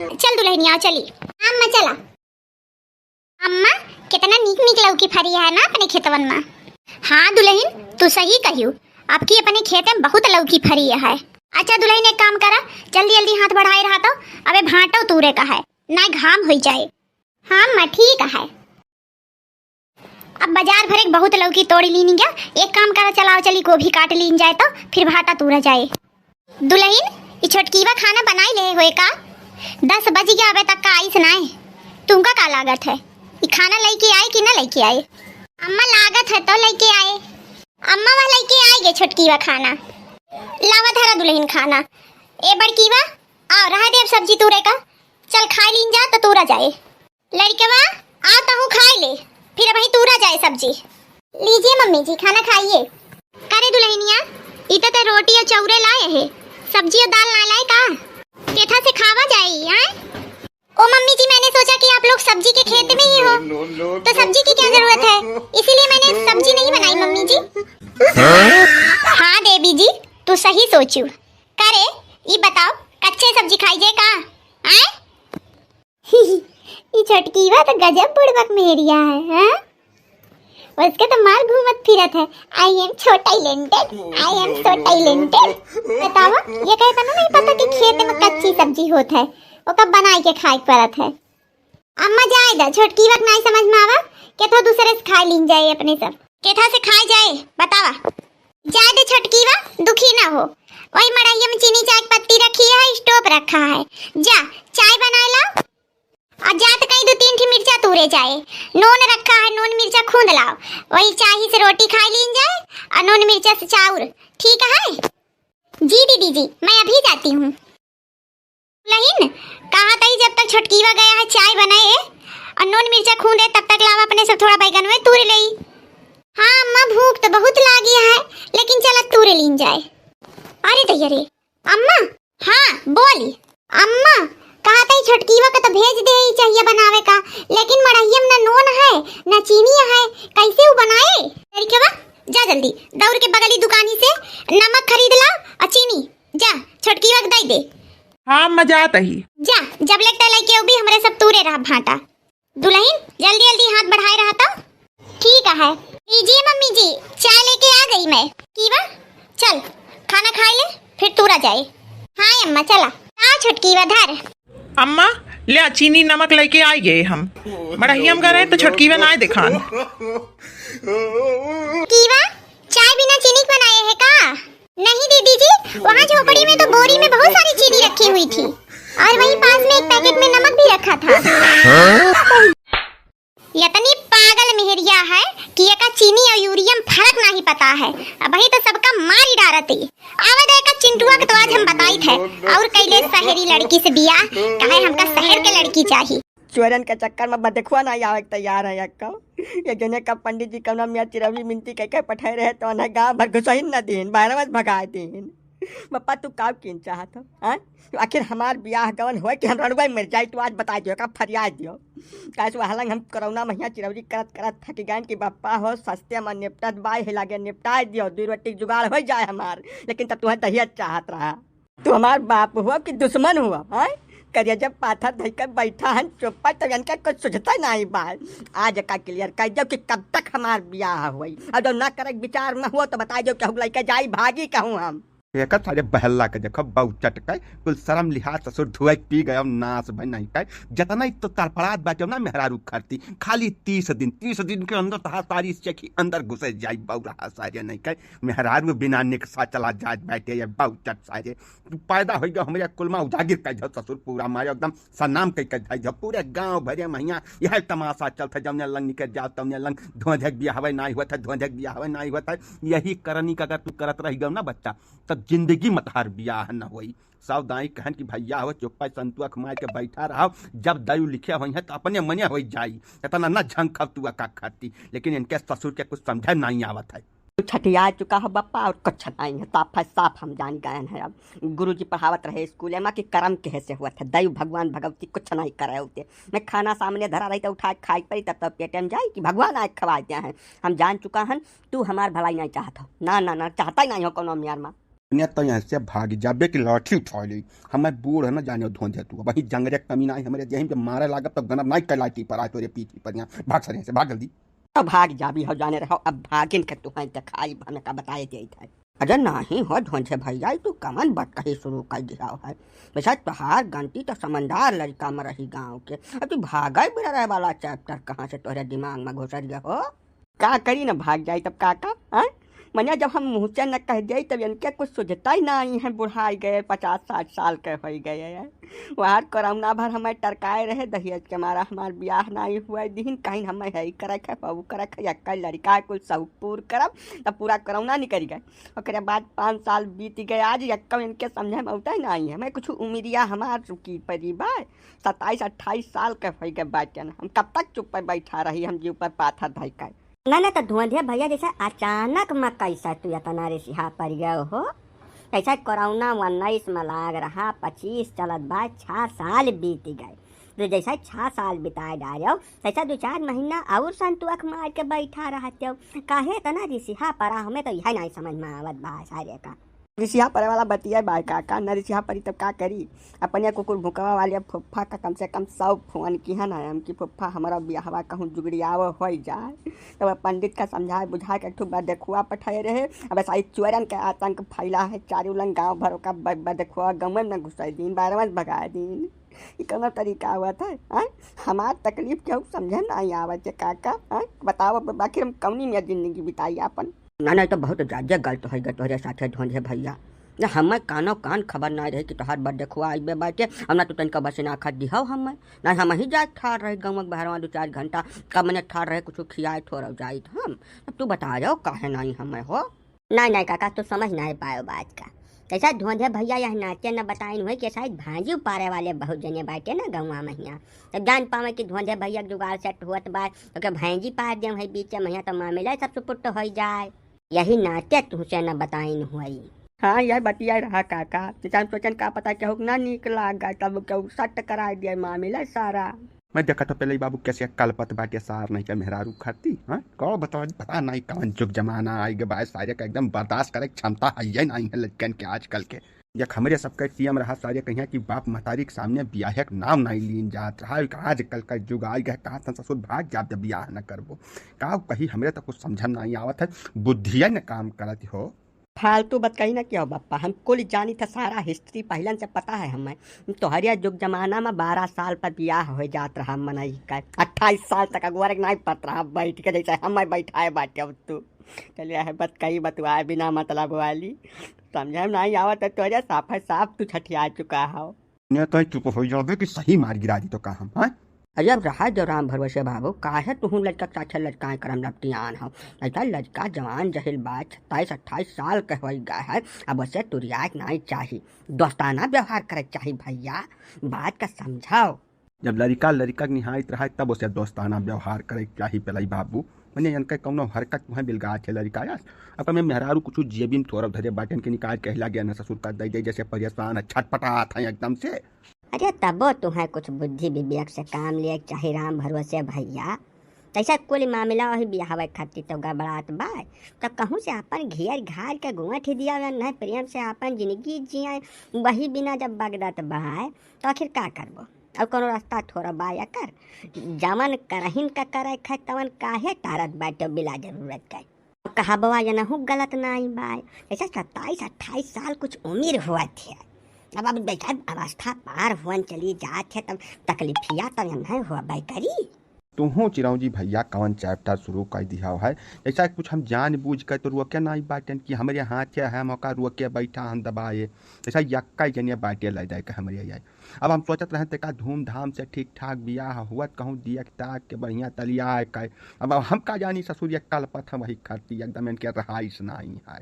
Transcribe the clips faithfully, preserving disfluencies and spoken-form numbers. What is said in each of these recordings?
चल दुलहिनिया, चली। हाँ अम्मा, चला। अम्मा, केतना नीक नीक लौकी फरी है ना अपने खेतवन मा। हाँ दुलहिन, तू सही कहियो, अब की अपने खेते मा बहुत लौकी फरी है। अच्छा दुलहिन, एक काम करा, जल्दी जल्दी हाथ बढ़ाए रहा तो, अबे भांटो तूरे का है, ना घाम होई जाए। हाँ अम्मा, ठीक है। अब बाजार भरे के बहुत लौकी तोड़ लीनी गया, एक काम करा, चलाओ चली गोभी काट लीन जाए तो फिर भाटा तूरा जाए। दुलहिन, ई छोटकीवा खाना बनाई ले होए का? दस बज गया, अबे तक का आइस नाय। तुमका का लागत है, ई खाना लइके आए कि ना लइके आए? अम्मा, लागत है तो लइके आए। अम्मा, वह लइके आए गे छोटकीवा खाना। लावा धरा दुलहिन खाना। ए बड़कीवा, आओ रहा दे अब सब्जी तूरे का। चल खाई लीन जा तो तूरा जाए। लड़कवा, आ तहू खाई ले, फिर अबही तूरा जाए सब्जी। लीजिए मम्मी जी, खाना खाइए। करे दुलहिनिया, ई त ते रोटी और चौरे लाए है, सब्जी और दाल ना लाए का? केथा से खावा जाई, आए? ओ मम्मी जी, मैंने सोचा कि आप लोग सब्जी के खेत में ही हो, तो सब्जी की क्या जरूरत है, इसीलिए मैंने सब्जी नहीं बनाई मम्मी जी। हाँ देवी जी, तू सही सोचू। करे, ई बताओ, कच्चे सब्जी खाई जे का? आए? ई छोटकीवा तो गजब बुड़बक मेहरिया है, हाँ? उसके तो मार घूमत फिरत है, "I am so talented, I am so talented।" बतावा, ये कहे का ना नहीं पता कि खेत में कच्ची सब्जी होत है, ओका बनाई के खाए के पड़त है। अम्मा जाए दा, छोटकीवा के नाई समझ में आवा, केथा दूसरे से खाए लीन जाए अपने सब। केथा से खाए जाए, बतावा। जाए दे छोटकीवा, दुखी ना हो। वही मड़हिया में चीनी चाय की पत्ती रखी है, stove रखा है। जा, चाय बनाए ला। और जा तो कहीं दो तीन ठी मिर्चा तूरे जाए। नून रखा है, नून मिर्चा खूंद लाओ। वही चाही से रोटी खाए लीन जाए और नून मिर्चा से चाउर। ठीक है? जी दीदी जी, मैं अभी जाती हूँ। दुलहिन, कहा तई जब तक छोटकीवा गया है चाय बनाए और नून मिर्चा खूंदे, तब तक लावा अपने सब थोड़ा बैगन में तूर लेई। हाँ अम्मा, भूख तो बहुत लागी है, लेकिन चला तूरे लीन जाए। अरे दैया रे, अम्मा। हाँ, बोली। अम्मा, कहा तई छोटकीवा का तो भेज दे ही चाहिए बनावे का, लेकिन मड़हिया में ना नून है, ना चीनी है, कैसे वो बनाए? लड़कवा, जा जल्दी दौड़ के बगली दुकानी से नमक खरीद ला और चीनी। जा, छोटकीवा के दई दे। हाँ, अम्मा जात ही। जा, जब लेके लइके अउबी, हमरे सब तूरे रहा भांटा। दुलहिन, जल्दी जल्दी हाथ बढ़ाए रहा तो। ठीक है। लीजिए मम्मी जी, चाय लेके आ गई मैं। कीवा, चल, खाना खाए ले, फिर तूरा जाए। हाँ अम्मा, चला। आ छोटकीवा धर। अम्मा, ले आ, चीनी नमक लेके आई गए हम। मड़हिया में गए रहे तो छोटकीवा ना आए देखान। कीवा, चाय बिना चीनी के बनाए है का? नहीं दीदी जी, वहाँ झोपड़ी में तो बोरी में बहुत सारी चीनी रखी हुई थी और वहीं पास में एक पैकेट में नमक भी रखा था। इतनी पागल मेहरिया है कि एका चीनी और यूरिया में फर्क नहीं पता है। अबही तो सबका मारी डारती। आवे दे एका चिंटुआ के तो आज हम बताइत है। और कैले शहरी लड़की से बियाह, कहे हमका शहर के लड़की चाही। चोरन के चक्कर में बदखुआ नहीं आवे के तैयार है एक्को। ये जने का पंडित जी कौनो मियाँ चिरौरी मिनती कह के पठाए रहे तो उन्हें गाँव भर घुसहिन न दीन, बाहरवा से भगाए दीन। बप्पा तू का कीन चाहत हो, हाँ? आखिर हमार बियाह गवन होए कि हम रणुआ मर जाई, तू आज बताई दियो, का फरियाद दियो। काहे से वहाँ लंग हम कोरोना महिया चिरौरी करत करत थक गए कि बप्पा हो सस्ते में निपटत बाई है, लागे निपटाए दियो, दू रोटी के जुगाड़ हो जाए हमार, लेकिन तब तुम्हें दहिया चाहत रहा। तू हमार बाप हुआ कि दुश्मन हुआ, हैं? करिया जब पाथर धइकर बैठा हन चुप्पा, तब इनका कुछ सुझता नहीं बा। आज का क्लियर कर दो कि कब तक हमार बियाह होई, और जब ना करे के विचार न हुआ तो बता दो, कहूँ लइके जाई, भागी कहूँ हम। एकर सारे बहल्ला के देखो, बहु चटकै, कुल शरम लिहाज ससुर धुआई पी गयो, नाश भई नहीं कै। जतना ही तो तड़फड़ात बाटे ना मेहरारू खरती, खाली तीस दिन, तीस दिन के अंदर तहार सारी चखी अंदर घुसे जाई, बहु रहा सारे नहीं कै। मेहरारू बिना निकसा चला जात बाटे, ये बहु चट सारे। तू पैदा होई गयो, हमरे कुल मा उजागिर कर दो ससुर, पूरा मारे एकदम सन्नाम कई कर दो। पूरे गांव भरे महिया यह तमाशा चलत है, जौने लंग निकल जाओ, तौने लंग धोंधे के बियाहवे नाई होत है, धोंधे के बियाहवे नाई होत है। यही करनी का अगर तू करत रह गयो ना बच्चा, तब जिंदगी में तहार बियाह न होई। सब दाई कहन कि भैया हो चुप्पा संतुआ मार के बैठा रहो, जब दयु लिखे होई है तो अपने मने होई जाई। इतना न झंखब तू का खाती, लेकिन इनके ससुर के कुछ समझे नहीं आवत है। तू छठिया चुका हो बप्पा, और कुछ नहीं है, साफ है साफ हम जान गए हैं। अब गुरुजी पढ़ावत रहे स्कूल में कि कर्म केहे से हुआ था, दैव भगवान भगवती कुछ नहीं करे होते। मैं खाना सामने धरा रही तो उठा के खाई पड़ी, तब तब पेट में जाई कि भगवान आए खवाए दिया है। हम जान चुका हन, तू हमार भलाई नहीं चाहत हो। ना, ना, ना, चाहता ही नहीं हो कोनो मियार माँ। ने तो यहाँ से भाग जाबे कि लाठी उठा ले। हमें बूढ़ न जाने धोंधे तू। वही जंगरे कमी ना है हमरे देह में, जब मारे लागब तब गनब नाई कर लाठी पर आए तोरे पीठी पर यहाँ। भाग सरे से, भाग जल्दी। अब भाग जाबी हो जाने रहो, अब भागिन के तुहैं देखाई, हमें का बताए देइत है। अरे नाही हो धोंधे भैया, तू कमन बतकही शुरू कर दिया है। वैसा तोहार गलती तो समझदार लड़का में रही गाँव के। अब तू भागे बिना रहे वाला चैप्टर कहाँ से तोहरे दिमाग में घुसर गया हो? का करी न भाग जाई तब काका, हाँ? मने जब हम मुँह से न कह जाई तब इनके कुछ सुझता ही नाही है, बुढ़ाई गए, पचास साठ साल के होई गए हैं। वहार कोरोना भर हमें टरकाए रहे, दहेज के मारा हमार ब्याह नाही हुआ दिहिन, कहीं हमें है ही करे के, बहू करे के, यक्का लड़का कुल सहूपुर करब, तब पूरा कोरोना निकल गए। ओकरे बाद पाँच साल बीत गए, आज यक्का इनके समझे में औते नाही है। हमें कुछ उमिरिया हमार रुकी परी बा, सत्ताईस अट्ठाईस साल के होई गए बाटन, हम कब तक चुप्पे बैठा रही, हम जीव पर पाथर धई के। ना, ना, तो धुआंधे भैया, जैसे अचानक में कैसे तू इतना रिसिहा पड़ गए हो? जैसे कोरोना उन्नीस में लाग रहा, पच्चीस चलत बा, छह साल बीत गए। तो जैसे छह साल बिताए डालो, तैसे दो चार महीना और संतुअख मार के बैठा रहते हो। काहे इतना रिसिहा पड़ा, हमें तो यह नहीं समझ में आवत बा सारे का। रिसिहा पड़े वाला बतिया बा काका, न रिसिहा पड़ी तब का करी? अपने कुकुर भुकवा वाले फुफ्फा का कम से कम सौ फोन किहन है हम कि फुफ्फा हमारा बियाहवा कहूँ जुगड़ियाव होई जाए। तब पंडित का समझाए बुझाए के एक ठो बा देखुआ पठाए रहे। अब सारी चोरन के आतंक फैला है चारों लंग गाँव भर का ब-, बा देखुआ गाँव में घुसाई दीन, बारह में भगाए दीन। ई कौनो तरीका आवत है, हैं? हमार तकलीफ केहू समझे नहीं आवत है काका, हैं? बताओ अब आखिर हम कौनी में जिंदगी बिताई आपन? ना, ना, ई तो बहुत ज्यादा गलत होई गए तोहरे साथे धोंधे भैया। ना हमें कानो कान खबर ना रहे कि तोहार बर्थडे खुआ आइबे बाटे, हम ना तू तनिका बस ना खा दिहो हमें। ना हम ही जाए ठाड़ रहे गाँव के बहरवा दो चार घंटा, कब मने ठाड़ रहे कुछ खियाए ठोर जाइत हम। अब तू बता जाओ काहे नहीं हमें हो? नहीं, नहीं काका, तू समझ नहीं पायो बात का। जैसा धोंधे भैया यह नाते न बताइन हुए कि शायद भांजी पारे वाले बहुत जने बाटे ना गौवा महिया। तब जान पावे कि धोंधे भैया के जुगाड़ सेट हुअत बा, तो के भांजी पार दे वही बीच महिया तो मामला सब सुपुट हो जाए। यही नाते तुमसे न बताइन हुई। हाँ, यह बतिया रहा काका। जैसा हम सोचन का पता केहू के ना नीक लाग गए, तब केहू सट कराए दिए मामला सारा। मैं देखा तो पहले ही बाबू कैसे कलपत बाटे सार नहीं के मेहरारू खाती, हाँ? कहो बताओ, पता नहीं कौन जुग जमाना आई गए बाय, सारे का एकदम बर्दाश्त करे के क्षमता है ये नहीं है लड़कन के आजकल के। एक हमरे सबके सीएम रहा सारे कहिया कि बाप महतारी के सामने बियाहे के नाम नहीं लीन जात रहा। एक आजकल का जुग आई गए, कहा था ससुर भाग जाब जब बियाह न करबो। का कही हमरे तो कुछ समझ में नहीं आवत है, बुद्धिया न काम करत हो। फालतू बात कही ना क्यों बप्पा, हम कुल जानी था, सारा हिस्ट्री पहलन से पता है हमें। तोहरिया जुग जमाना में बारह साल पर बियाह हो जात रहा मनई का, अट्ठाईस साल तक अगुवर के नहीं पत रहा बैठ के जैसे हमें बैठाए बाटे अब तू। चलिए है बात कही बतुआए बिना मतलब वाली, समझे में नहीं आवत है तोहरे साफ है साफ तू छठिया चुका हो। ने तो चुप हो जाबे कि सही मार गिरा दी तो का हम, हाँ? अरे अब रहा दो राम भरोसे बाबू, काहे तुहूँ लड़का के साथे लड़काए करम लपटियान हो। ऐसा लड़का जवान जहिल बा, सत्ताईस अट्ठाईस साल के होई गए है, अब उसे तुरियाए के नाई चाही, दोस्ताना व्यवहार करे के चाही भैया, बात का समझाओ। जब लड़का लड़का के निहाइत रहा है, तब उसे दोस्ताना व्यवहार करे के चाही पेलाई बाबू। मने इनके कौनो हरकत तुहें बिलगा के लड़का यार। अब हमें मेहरारू कुछ जेबी में थोड़ा धरे बाटन के निकाल के हिला गया ना ससुर का दे दे, जैसे परेशान है, छटपटात है एकदम से। अरे तबो तुहें कुछ बुद्धि विवेक से काम लिए के चाही राम भरोसे भैया। तैसे कुल मामला वही बियाहवे खातिर तो गड़बड़ात बा। तब कहूँ से अपन घेर घार के गुआठ ही दिया हुआ, नहीं प्रेम से अपन जिंदगी जिए, वही बिना जब बगदत बा, तो आखिर का करबो? अब कोनो रास्ता थोड़ा बा एकर? जवन करहिन का करे खाए तवन काहे टारत बाटे बिला जरूरत के? अब कहा बवा ये नहु गलत नाई बा, जैसे सत्ताईस अट्ठाईस साल कुछ उम्र हुआ थे। अब, अब जैसा अवस्था पार हुअन चली जात है तब तकलीफिया तब नहीं हुआ बाई करी। तुहूँ चिरौंजी भैया कवन चैप्टर शुरू कर दिया है? जैसा कुछ हम जान बूझ के तो रोके नाई बाटन कि हमरे हाथ है, हम ओका रोके बैठा हम दबाए। जैसा यक्का जने बाटे ले जाए के हमरे आए। अब हम सोचत रहे तेका धूमधाम से ठीक ठाक बियाह हुअत कहूँ दियक ताक के बढ़िया तलिया है के। अब, अब हम का जानी ससुर यक्का लपत हम वही खाती एकदम इनके रहाइश नाई है।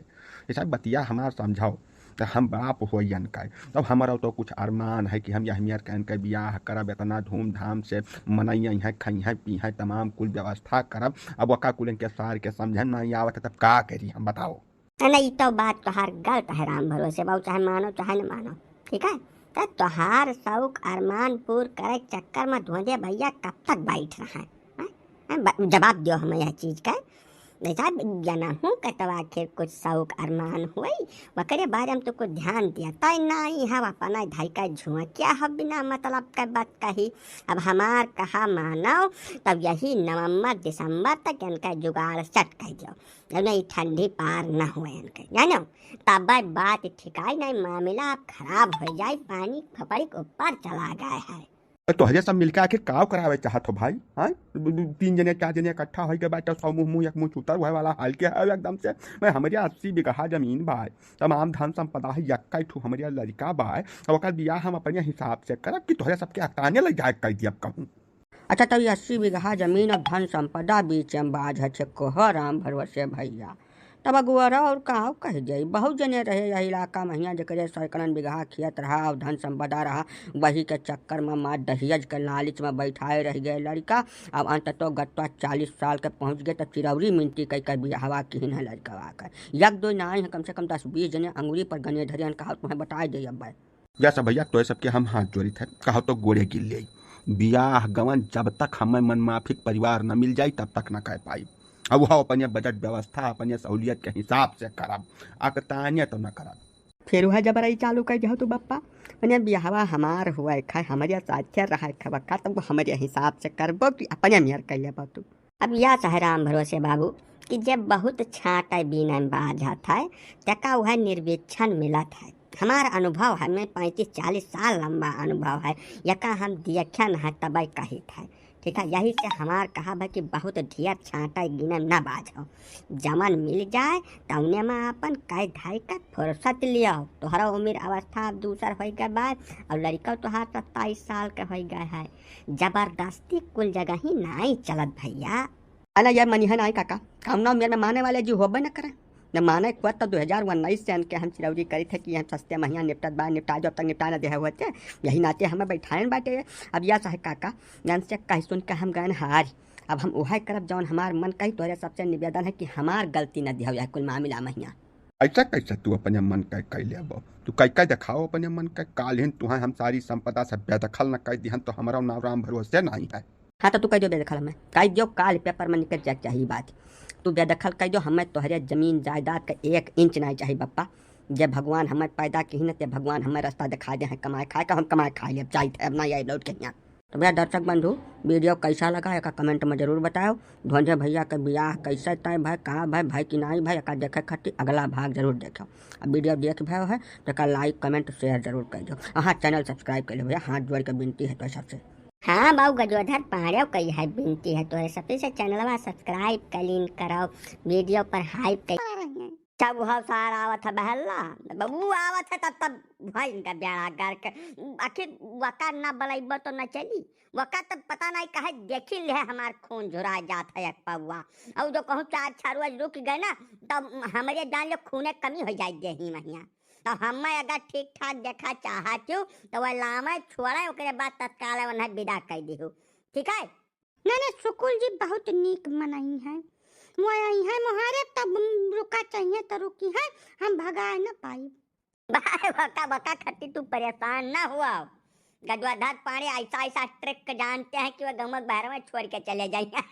जैसा बतिया हमार समझाओ। तो हम बाप होइयन का, तब हमारा तो कुछ अरमान है कि हम यह मेर कहन के बियाह करब, इतना धूमधाम से मनइया हैं, खइहें पीहें, तमाम कुल व्यवस्था करब। अब वका कुल इनके सार के समझन नहीं आवत है, तब का करी हम बताओ? नहीं, ई तो बात तोहार गलत है राम भरोसे बाबू, चाहे मानो चाहे न मानो, ठीक है? तो तोहार शौक अरमान पूर करे चक्कर में धोंधे भैया कब तक बैठ रहा है, हैं? हैं? ब-, जवाब दियो हमें यह चीज का। जैसा जनहू के तब आखिर कुछ शौक अरमान होई, ओकरे बारे में तो कुछ ध्यान दिया। तय नाई, हम अपना धई का झुआ क्या हो बिना मतलब के बात कही। अब हमार कहा मानो, तब यही नवंबर दिसंबर तक इनका जुगाड़ set कर दियो, जब नहीं ठंडी पार न हुए इनके, जानो। तब बात ठिकाई नहीं, मामला अब खराब हो जाए, पानी खोपड़ी के ऊपर चला गया है। ए, तोहरे सब मिलके आखिर काव करावे चाहत हो भाई? हाँ, दू, दू, तीन जने, चार जने इकट्ठा होई के बाटे, सौ मुँह, मुँह एक मुँह चूतर हुए वाला हाल के है एकदम से। मैं, हमरे अस्सी बीघा जमीन बा, तमाम धन संपदा है, यक्का ठू हमरे लड़का बा, अब ओकर बियाह हम अपने हिसाब से करब कि तोहरे सबके अकताने ले जाए कर दियब कहूँ। अच्छा, तब ये अस्सी बीघा जमीन और धन संपदा बीच में बाझ है, छे कोह राम भरोसे भैया। तब अगुआरा और का कह जाई, बहुत जने रहे यह इलाका में हियाँ, जेकरे सैकड़न बीघा खेत रहा और धन संपदा रहा, वही के चक्कर में माँ दहेज के लालच में बैठाए रह गए लड़का। अब अंततो गत्वा चालीस साल के पहुँच गए, तो चिरौरी मिनती कई कर बियाहवा किहिन है लड़कवा के। यक दो नाई है, कम से कम दस बीस जने अंगुरी पर गने धरियन, कहा तुम्हें बताए दे अब। या सब भैया, तोय सबके हम हाथ जोड़ित है, कहो तो गोड़े गिर ले। बियाह गवन जब तक हमें मनमाफिक परिवार न मिल जाई, तब तक न कर पाई। अब वह अपने बजट व्यवस्था, अपने सहूलियत के हिसाब से करब, अकतानियत न करब। फिर वह जबरई चालू कर जाओ तू बप्पा, मने बियाहवा हमार हुआ है, खाए हमरे साथे रहा है, खबका तब हमरे हिसाब से करबो कि अपने मेर कर लेबो तू। अब या चाहे राम भरोसे बाबू कि जब बहुत छाँटै बीनै बाझत है, तेका वह निर्विक्षण मिलत है। हमार अनुभव है, मैं पैंतीस चालीस साल लंबा अनुभव है, यका हम दियखन है तबै कहित है। ठीक है, यही से हमार कहब है कि बहुत ढेर छाँटै गिनै न बाझो, जमन मिल जाए तौने में अपन कै धै के फुर्सत लियो। तोहरा उम्र अवस्था अब दूसर होइ गए बा, और लड़का तोहार सत्ताईस साल के होइ गए है। जबरदस्ती कुल जगह ही नाई चलत भैया। अला यार मनिहा नाई काका, कौनो मेर में माने वाले जी होबे न करे। न माने को तो दो हज़ार उन्नीस से इनके हम चिरौरी करी थे कि हम सस्ते महीना निपटत बा, निपटा जो, अब तक निपटा न देहे हुए थे, यही नाते हमें बैठाएन बाटे। अब या चाहे काका, इनसे कह सुन के हम गए हार। अब हम उहे करब जौन हमार मन कही। तोहरे सबसे निवेदन है कि हमार गलती न दिहो यह कुल मामला महीना। ऐसा कैसे तू अपने मन के कैले अब? तू कह के दिखाओ अपने मन के। काल हिन तुहें हम सारी संपदा से बेदखल न कर दिहन तो हमारा नाम राम भरोसे नहीं है। हाँ, तो तू कह दियो बेदखल हमें, कह दियो काल पेपर में निकल जाए चाहिए बात। तू बेदखल कह दियो, हमें तोहरे जमीन जायदाद का एक इंच नहीं चाहिए बप्पा। जे भगवान हमें पैदा की न, ते भगवान हमें रास्ता दिखा दे हैं कमाए खाए का, हम कमाए खाए ले, अब जाइत है, अब ना आए लौट के यहाँ। तो भैया दर्शक बंधु, वीडियो कैसा लगा, एका comment में जरूर बताओ। धोंझे भैया के बियाह कैसे तय भय, का भय, भय कि नाई भय, एका देखे खातिर अगला भाग जरूर देखो। अब वीडियो देख भयो है, तो एका like, comment, share जरूर कर दो। हाँ, channel subscribe कर लो भैया, हाथ जोड़ के विनती है तो सबसे। हाँ बाबू गजोधर पांड़े का यह विनती है तो सबसे से चैनलवा subscribe कर लीन करो, वीडियो पर hype कर। सब हो सार आवत है बहल्ला, बबू आवत है तब तब भाई इनका बेड़ा गर्क। आखिर वका ना बलैबो तो न चली, वका तो पता नहीं कहे देखी ले हमार खून झुरा जात है एक पौआ। और जो कहूँ चार छह रोज रुक गए ना, तब हमरे जान लो खूने कमी हो जाए देही महिया। तो हमें अगर ठीक ठाक देखा चाहत हो, तो वह लामे छोड़े, ओकरे बाद तत्काल उन्हें विदा कर दिहो, ठीक है? ना, ना, सुकुल जी बहुत नीक मनई हैं। वो आई हैं मोहारे, तब रुका चाहिए तो रुकी हैं, हम भगाए न पाई। भाई, वका, वका खातिर तू परेशान ना हुआ। गजवाधर पांड़े ऐसा, ऐसा trick जानते हैं कि वो गमक बहर में छोड़ के चले जाए।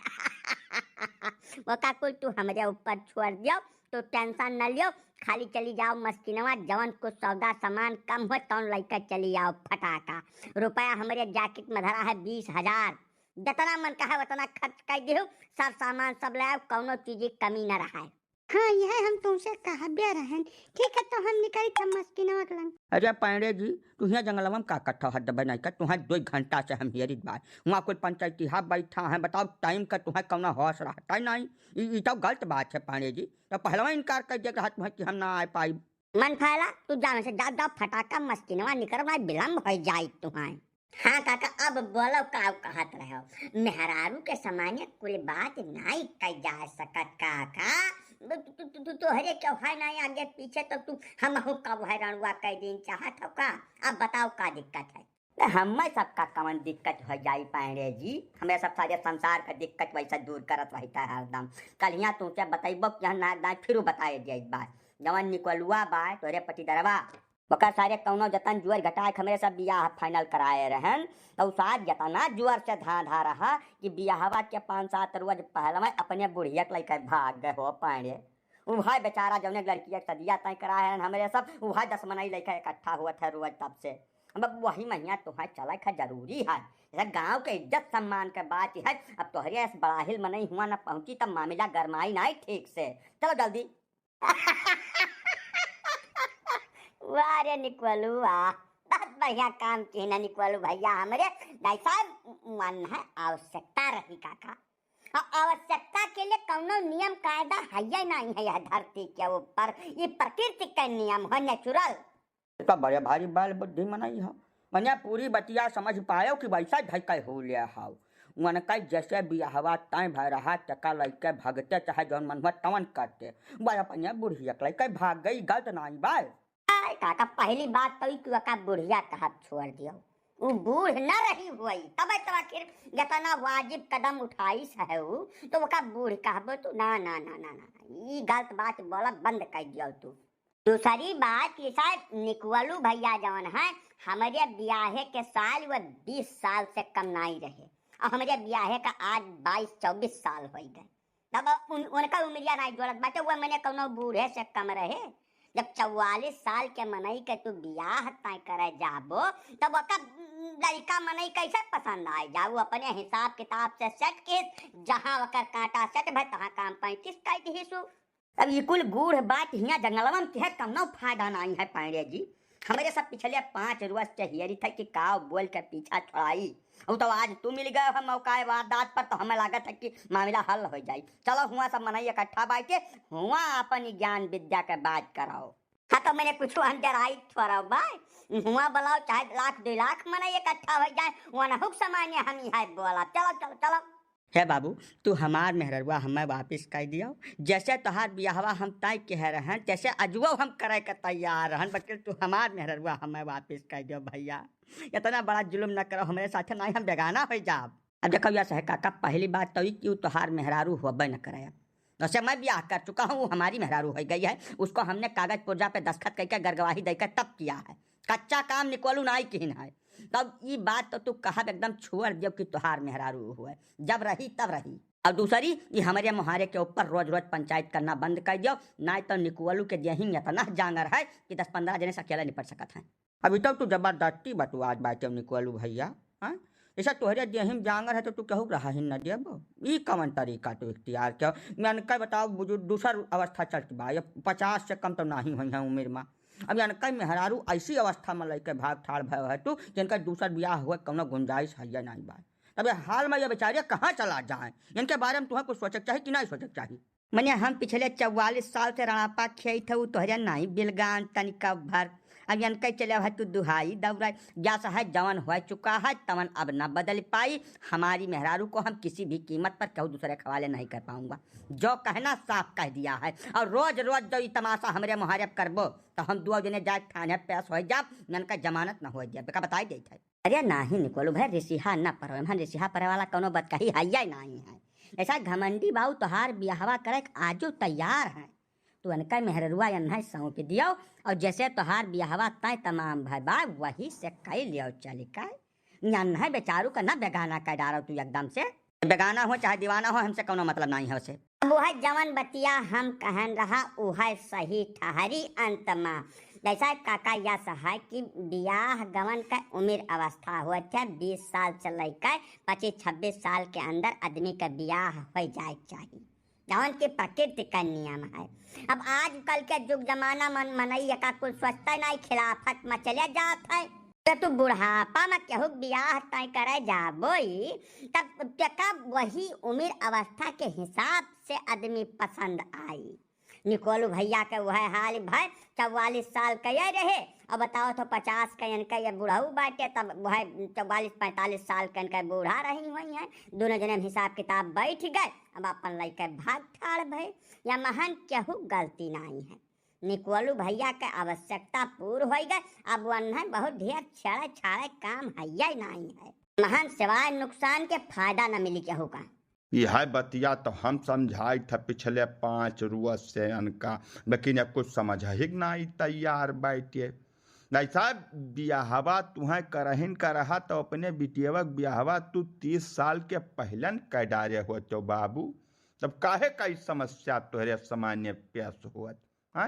वका कुल तू हमरे ऊपर छोड़ दियो, तो tension न लियो, खाली चली जाओ मस्किनवा, जवन कुछ सौदा सामान कम हो, तौन लइका चली आओ फटाका। रुपया हमरे jacket में धरा है बीस हजार, जितना मन कहे उतना खर्च कर दिहु, सब सामान सब ले आओ, कौनो चीज की कमी न रहे। हाँ, यह हम तुमसे कहबे रहन। ठीक है, तो हम निकली था मस्किनवा के लंग। अरे पांड़े जी, तू हियां जंगलवा में का कट्ठा हद दबे नहीं कर, तुहां दो घंटा से हम हेरित बात। वहाँ कोई पंचायती हा बैठा है, बताओ time का तुहां कौना होश रहता है नहीं? ई, ई तो गलत बात है पांड़े जी, तो पहलवा इनकार कर दिया रहा तुहां कि हम ना आ पाई। मन फैला, तू जान से जा, जा फटाका मस्किनवा निकर, भाई विलम्ब हो जाई तुहां। हाँ काका, अब बोलो का कहत रहो? मेहरारू के सामने कुल बात नाई कही जा सकत काका। तू, तू, तू, तू, तोहरे क्यों है ना आगे पीछे, तो तू हमहू कब है रणुआ कह दिन चाहत हो का? अब बताओ का दिक्कत है? तो हमें सबका कवन दिक्कत हो जाई पांड़े जी? हमें सब सारे संसार का दिक्कत वैसे दूर करत रहता है हरदम। कल हियां तुमसे बतैबो कि ना, ना फिर बताए दे इस बात। जवन निकोलुआ बा, तोहरे पटीदरवा, ओकर सारे कौनो जतन जुअर घटाए के हमरे सब बियाह final कराए रहन, तो उ सार जतना जुअर से धांधा रहा कि बियाहवा के पाँच सात रोज पहलवे अपने बुढ़िया के लइके भाग गए हो पाएंड़े। उहै बेचारा जौने लड़किया के सदिया तय कराए रहन हमरे सब, उहै दस मनई लइके इकट्ठा होत है रोज तब से। अब वही महिया तुहैं चले का जरूरी है। जैसे गांव के इज्जत सम्मान के बात है, अब तोहरे ऐस बड़ाहिल मनई हुआ न पहुंची तब मामला गरमाई नाई ठीक से। चलो जल्दी। वाह रे निकोलू वाह, बहुत बढ़िया काम किहिन निकोलू भैया हमरे। जैसा मन है आवश्यकता रही काका। अब आवश्यकता के लिए कौनो नियम कायदा है या नहीं है यह धरती के ऊपर, ये प्रकृति का नियम है, natural। तो बड़े भारी बाल बुद्धि मनई हो, मने पूरी बतिया समझ पायो कि वैसा ढकै हो ले हाउ। उनका जैसे बियाहवा तय भय रहा, टका लइके भगते, चाहे जौन मन हुआ तवन करते। वह अपने बुढ़िया के लइके भाग गई, गलत नाई बाय। आय काका, पहली बात तो ई कि ओका बुढ़िया कहब छोड़ दियो। उ बूढ़ न रही हुई, तब तो आखिर इतना वाजिब कदम उठाइस है उ, तो ओका बूढ़ कहबो तू? ना, ना, ना, ना, ना, ई गलत बात बोला बंद कर दियो तू। दूसरी बात, ये शायद निकवलू भैया जौन है, हमरे बियाहे के साल वो बीस साल से कम नाई रहे, और हमरे बियाहे का आज बाईस चउबीस साल होइ गए। तब उन, उनका उमरिया नाई जोड़त बाटे, वो मने कौनो बूढ़े से कम रहे। जब चौवालीस साल के मनई के तू बियाह तय करे जाबो, तब ओका लड़का मनई कैसे पसंद आए जाऊ? अपने हिसाब किताब से set किस, जहाँ ओकर कांटा set भय, तहाँ काम पैंतीस कर दिहिसु। अब ई कुल गूढ़ बात हियाँ जंगलवा में किहे कौनो फायदा नाई है पांड़े जी। हमरे सब पिछले पाँच रोज से हियरी थे कि काव बोल के पीछा छुड़ाई। उ तो आज तू मिल गए हो मौका वारदात पर, तो हमें लागत है कि मामला हल हो जाई। चलो हुआ सब मनई इकट्ठा बाइटे, हुआ अपन ज्ञान विद्या के बात कराओ। हाँ तो मने कुछ हम डराई थोड़ा बा, हुआ बुलाओ चाहे लाख दो लाख मनई इकट्ठा हो जाए, वनहुक सामान्य हम यहाँ बोला। चलो, चलो, चलो। हे बाबू, तू हमार मेहररुआ हमें वापिस कर दियो। जैसे तोहार बियाहवा हम तय कहे रहन, तैसे अजुओ हम करे के तैयार रहन, बल्कि तू हमार मेहररुआ हमें वापिस कर दियो भैया। इतना बड़ा जुल्म न करो हमरे साथे, नाहीं हम बेगाना हो जाब। अब देखो यस है काका, पहली बात तो ई कि उ तोहार मेहरारू होबे न करे। अब जैसे मैं ब्याह कर चुका हूँ, वो हमारी मेहरारू हो गई है, उसको हमने कागज पुर्जा पे दस्तखत करके गरगवाही देकर तब किया है। कच्चा काम निकोलू नाई किहिन है। तब ई बात तो तू कहब एकदम छोड़ दियो कि तोहार मेहरारू हुए, जब रही तब रही। और दूसरी, ये हमरे मोहारे के ऊपर रोज रोज पंचायत करना बंद कर दियो, नाई तो निकोलू के देही में इतना जांगर है कि दस पन्द्रह जने से अकेले निपट सकत हैं। अभी तक तू जबरदस्ती बतुआत बाटे निकोलू भैया, हाँ? जैसे तोहरे देही में जांगर है तो तू केहू के रहा ही न देबो। ई कवन तरीका तू इख्तियार के? मैं अनका बताओ बुजुर्ग, दूसर अवस्था चलत बा, ये पचास से कम तो नाहीं होई है उम्र में। अब अनका मेहरारू ऐसी अवस्था में लइके भाग ठाड़ भयो है तू, जिनका दूसर बियाह हुए कौनो गुंजाइश है या नाहीं बा। तब ये हाल में ये बेचारे कहाँ चला जाए, इनके बारे में तुहें कुछ सोचे के चाही कि नाहीं सोचे के चाही? मने हम पिछले चौवालीस साल से रणापा खेइत हऊ, तोहरे नाहीं बिलगान तनिका भर। अब इनके चले है तू दुहाई दौराई, जस है जवन हो चुका है तवन अब न बदल पाई। हमारी मेहरारू को हम किसी भी कीमत पर केहू दूसरे के हवाले नहीं कर पाऊंगा, जो कहना साफ कह दिया है। और रोज रोज जो ई तमाशा हमरे मोहारे पे करबो तो हम दुआ जने जाए थाने पेश हो जाब, इनका जमानत न हो जाए, बेका बताई देत है। अरे नाहीं निकोलू भाई, रिसिहा न परो, हम रिसिहा परे वाला कौनो बतकही है या नाहीं है। ऐसा घमंडी बाऊ तोहार बियाहवा करे के आजो तैयार है। तू अनका मेहररुआ यन्है सौंप दियो और जैसे तोहार बियाहवा तय तमाम भय बा, वही से कई लियो चली का। यन्है बेचारू का न बेगाना कर डारो तू एकदम से। बेगाना हो चाहे दीवाना हो, हमसे कौनो मतलब नाहीं है उसे। अब वह जवन बतिया हम कहन रहा, वह सही ठहरी अंत मा। जैसा काका यस है कि बियाह गवन का उम्र अवस्था होत है, बीस साल से लइके पच्चीस छब्बीस साल के अंदर आदमी का बियाह हो जाए के चाही, जवन की प्रकृति का नियम है। अब आजकल के जुग जमाना मन मनई का कुछ सोचता नहीं, खिलाफत में चले जात है। तो तू बुढ़ापा में केहू बियाह तय करे जाबोई, तब तेका वही उम्र अवस्था के हिसाब से आदमी पसंद आई। निकोलू भैया के वह हाल भय, चौवालीस साल के ये रहे, अब बताओ तो पचास के इनके ये बुढ़ऊ बाटे, तब वह चौवालीस पैंतालीस साल के इनके बूढ़ा रही हुई हैं। दोनों जने में हिसाब किताब बैठ गए, अब अपन लइके भाग ठाड़ भय। या महन केहू गलती नाई है। निकोलू भैया के आवश्यकता पूर होइ गए, अब वन्हन बहुत ढेर छेड़े छाड़े काम है या नाई है। महन सिवाय नुकसान के फायदा न मिली केहू का। यह बतिया तो हम समझाई था पिछले पाँच रोज से अनका, लेकिन अब कुछ समझ ही नाई तैयार बैठे। नहीं साहब, बियाहवा तुहें करहिन करहा तो अपने बिटियवा के बियाहवा तू तीस साल के पहिलन कै डारे होतो बाबू, तब काहे कई समस्या तोहरे सामने पेश होत, हैं?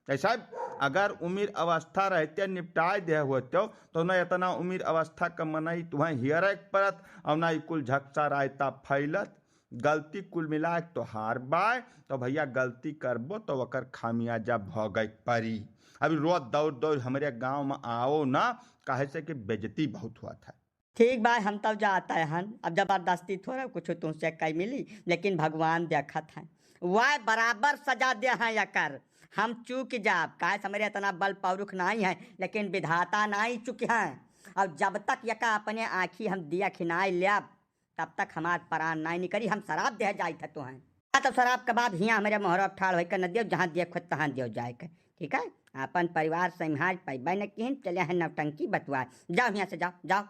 नहीं साहब, अगर उमिर अवस्था रहते निपटाए दे होतो तो न इतना उमिर अवस्था का मनई तुहें हियरे के परत और ना ई कुल झकसा रायता फैलत। गलती कुल मिला के तोहार बाय, तो भैया गलती करबो तो ओकर खामियाजा भोगे के परी। अभी रोज दौड़ दौड़ हमरे गांव में आओ ना, काहे से कि बेइज्जती बहुत होत है। ठीक बा, हम तब जात हन, अब जबरदस्ती थोड़ा कुछ तुमसे कई मिली, लेकिन भगवान देखत हैं, वह बराबर सजा दे हैं यकर। हम चूक जाब, काहे से हमरे इतना बल पौरुख नाई है, लेकिन विधाता नाई चुक हैं। और जब तक यका अपने आँखी हम दिया खिनाए लेब, तब तक हमार प्राण नाई निकरी, हम शराब देह जाइत है तोहें। आ तो शराब के बाद हियाँ हमरे मोहरा ठाड़ होइके न दियो, जहाँ दियो खुद तहाँ दियो जाए के, ठीक है? अपन परिवार संभाल पैबे न किहिन, चले हैं नौटंकी बतुआए। जाओ हियाँ से, जाओ, जाओ।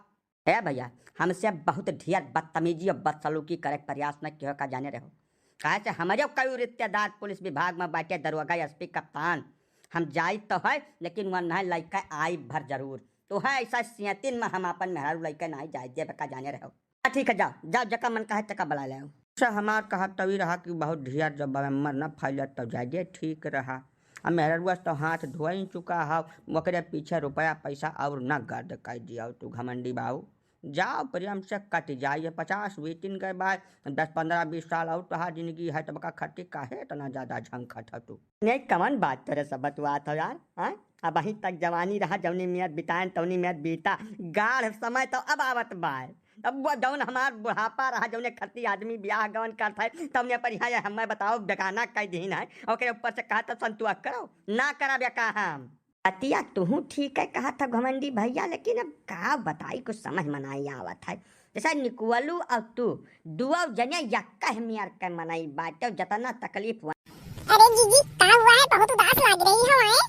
हे भैया, हमसे बहुत ढेर बदतमीजी और बदसलूकी करे के प्रयास न किहो का जाने रहो। काहे से हमरे कई रिश्तेदार पुलिस विभाग में बाटे, दरोगा, एसपी, कप्तान। हम जाइत तो है, लेकिन वह नहीं लइके आई भर जरूर। तो है ऐसा सियतिन में हम अपन मेहरारू लइके नहीं जाए देब का जाने रहो। हाँ, ठीक है, जाओ, जाओ, जका मन कहे तका बुला ले। अच्छा, हमार कहा तवी रहा कि बहुत ढेर जब मर न फैलत तो जाए दे, ठीक रहा। अब मेहररुआ तो हाथ धोई चुका है, ओकरे पीछे रुपया पैसा और न गर्द कर दिया तू घमंडी बाबू। जाओ, प्रेम से कट जाए, ये पचास बीतिन गए बाय, दस, पन्द्रह, बीस साल और तोहार जिंदगी है, तब का खर्ची काहे इतना ज्यादा झंखत है तू? नहीं, कवन बात तोरे सब बतुआत हो यार, हाँ? अबहीं तक जवानी रहा, जौनी मियत बिताएन, तौनी मियत बीता। गाढ़ समय तो अब आवत बाय। अब वो जौन हमार बुढ़ापा रहा, जौने खर्ची आदमी बियाह गवन करत है, तौने पर यहाँ ये हमें बताओ, बेगाना कई दीन है। ओकरे ऊपर से कहा तो संतुआ करो, ना करब या का हम? बतिया तुहूँ ठीक है कहा था घमंडी भैया, लेकिन अब का बताई, कुछ समझ में नाई आवत है। जैसा निकुअलू और तू, दुआ जने यक्का है मियार के मनई बाटे, जतना तकलीफ हुआ। अरे जीजी, का हुआ है? बहुत उदास लाग रही हो, हैं?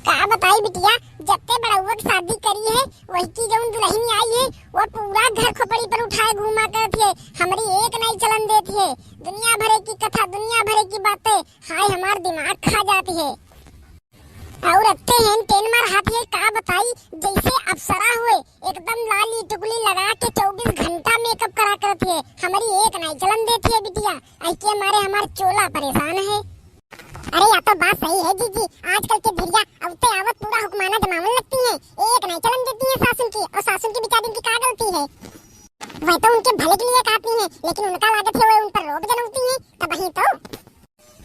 का बताई बिटिया, जत्ते बड़ौआ के शादी करी है, वही की जौन दुल्हन आई है, वो पूरा घर खोपड़ी पर उठाए घूमा करत है, हमरी एक नहीं चलन देती है। दुनिया भरे की कथा, दुनिया भरे की बातें, हाय हमार दिमाग खा जाती है। और अत्ते हेन टेन मार हाथ है, का बताई, जैसे अप्सरा हुए, एकदम लाली टुकली लगा के चउबीस घंटा मेकअप करा करत है, हमरी एक नहीं चलन देती है बिटिया, ऐके मारे हमार चोला परेशान है। अरे या तो बात सही है जीजी, आजकल के धिरिया अवते आवत पूरा हुक्माना जमावन लगती हैं, एक नहीं चलन देती हैं सासुन की, और सासुन की बिचारिन की का गलती है? वह तो उनके भले के लिए कहती हैं, लेकिन उनका लागत है वह उन पर रोब जनौती हैं, तब वही तो।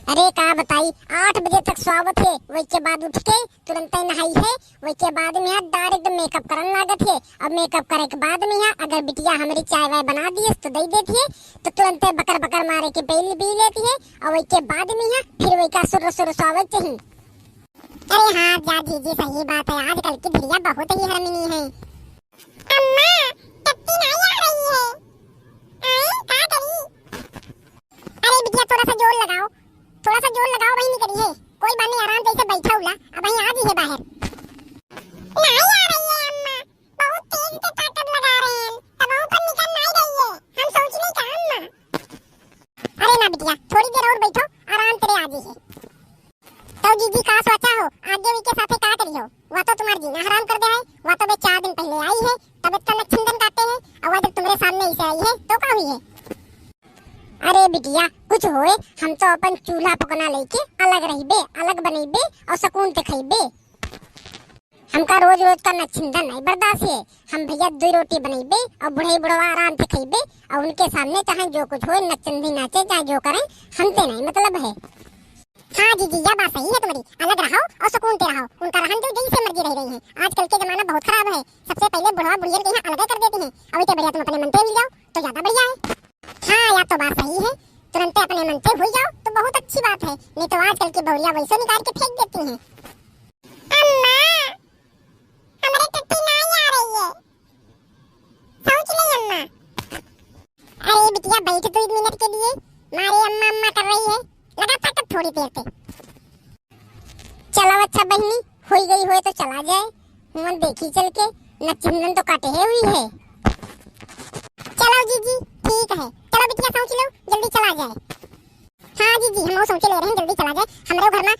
अरे का बताई, आठ बजे तक स्वावत है, वही के बाद उठ के तुरंते नहाई है, वही के बाद में यहाँ direct मेकअप करन लागत है। अब मेकअप करे के बाद में यहाँ अगर बिटिया हमरी चाय वाय बना दिए तो दे देती है, तो तुरंते बकर बकर मारे के पी, पी लेती है और वही के बाद में यहाँ फिर वही का सुर सुर स्वावत चाहिए। अरे हाँ जा जीजी, सही बात है, आजकल की धिरिया बहुत ही हरमिनी है। अम्मा, टट्टी नहीं आ रही है। आए, का करी? अरे बिटिया, थोड़ा सा जोर लगाओ, थोड़ा सा जोर लगाओ, वही निकली है। कोई बात नहीं, आराम से बैठा उला, अब वहीं आ गई है बाहर। नहीं आ रही है अम्मा, बहुत तेज से ताकत लगा रहे हैं, तब ऊपर निकल नहीं रही है, हम सोच नहीं का अम्मा। अरे ना बिटिया, थोड़ी देर और बैठो, आराम तेरे आ गई है। तो जीजी का सोचा हो, आगे उनके साथे का करी हो? वह तो तुम्हार जीना हराम कर दे है, वह तो बे चार दिन पहले आई है, तब इतना लक्षण काटे है, और वह जब तुम्हारे सामने ऐसे आई है, तो का हुई है? अरे बिटिया, कुछ होए, हम तो अपन चूल्हा पकना लेके अलग रहिबे, अलग बनइबे और सुकून से खइबे। हमका रोज रोज का नचिंदा नहीं बर्दाश्त है। हम भैया दो रोटी बनइबे और बुढ़ई बुढ़वा आराम से खइबे और उनके सामने चाहे जो कुछ होए, नचंदी नाचे चाहे जो करें, हमसे नहीं मतलब है। हाँ जीजी, यह बात सही है तुम्हारी, अलग रहो और सुकून से रहो। उनका रहन दो, जैसे मर्जी रह रही है। आजकल के जमाना बहुत खराब है, सबसे पहले बुढ़वा बुढ़ियन के यहाँ अलग कर देती हैं। अब इसे बढ़िया तुम अपने मन से मिल जाओ तो ज्यादा बढ़िया है। हाँ, यह तो बात सही है, तुरंते अपने मन से भूल जाओ तो बहुत अच्छी बात है, नहीं तो आजकल की बहुरिया वैसे निकाल के फेंक देती हैं। अम्मा, हमरे टट्टी नहीं आ रही है, सोच ले अम्मा। अरे बिटिया, बैठ तो एक मिनट के लिए, मारे अम्मा अम्मा कर रही है, लगा ताकत थोड़ी देर से। चलो अच्छा बहनी, हुई गई हुए तो चला जाए, हुआ देखी चल के, नचिंदन तो काटे है हुई है। चलो जीजी, ठीक है, चलो बिटिया सोच लो, जल्दी चला जाए। हाँ जीजी, हम सोच ले रहे हैं, जल्दी चला जाए, हमरे घर में